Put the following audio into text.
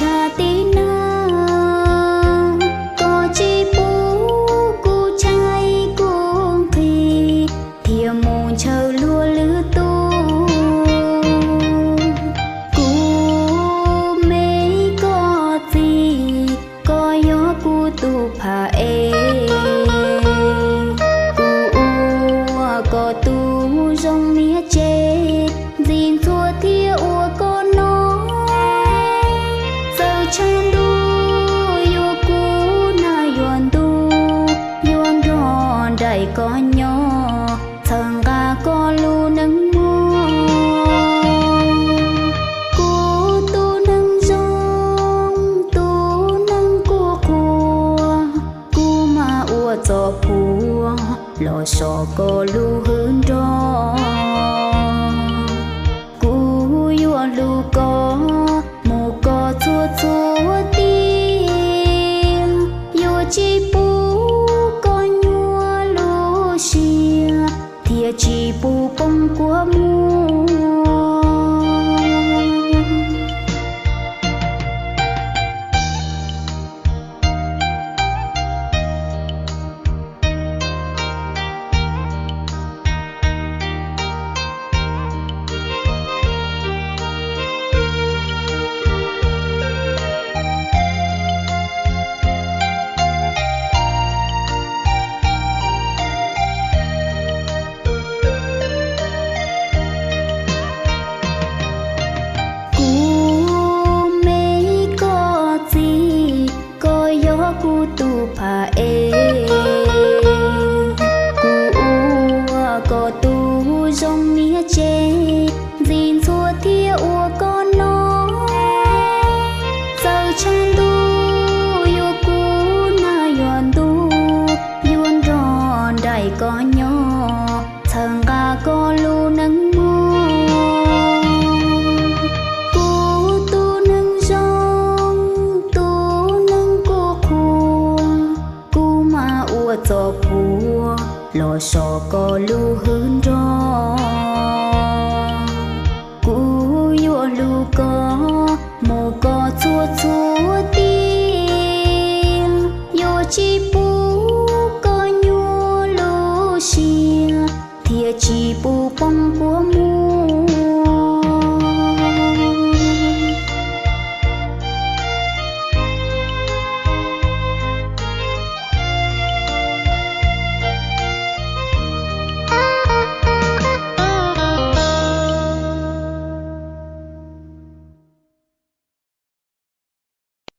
tshaj tib neeg. Koj tsis pub kuv tshaib kuv nqhis thiaj mus ntshaw luag lwm tus. Kuv me koj txiv, koj yog kuv tus pham ev. Kuv ua koj tus zoo niam tsev, ntxim ntxuav thiab ua koj noj. Txawm tshav ntuj yuav kub nag yuav ntuj, yuav nrog nraim koj nyob, txhawb nqa koj lub neej muaj. Kuv tus neeg zoo, tus neeg kuj qhuas, kuv mam ua txoj phuam los so koj lub hwj nroog. Kuv yuav hlub koj mus koj txhua txhua tiam, yuav tsis pub koj nyuaj lub siab, thiaj tsis pub poob kua muag. Kuv me koj txiv, koj yog kuv tus pham ev. Kuv ua koj tus zoo niam tsev, ntxim ntxhua thiab ua koj noj. Txawm tshav ntuj yuav kub nag yuav ntuj, yuav nrog nraim koj nyob, txhawb nqa koj lub neej muaj. Kuv tus neeg zoo, tus neeg kuj qhuas, kuv mam ua txoj phuam los so koj lub hwj nroog. Kuv yuav hlub koj mus koj txhua txhua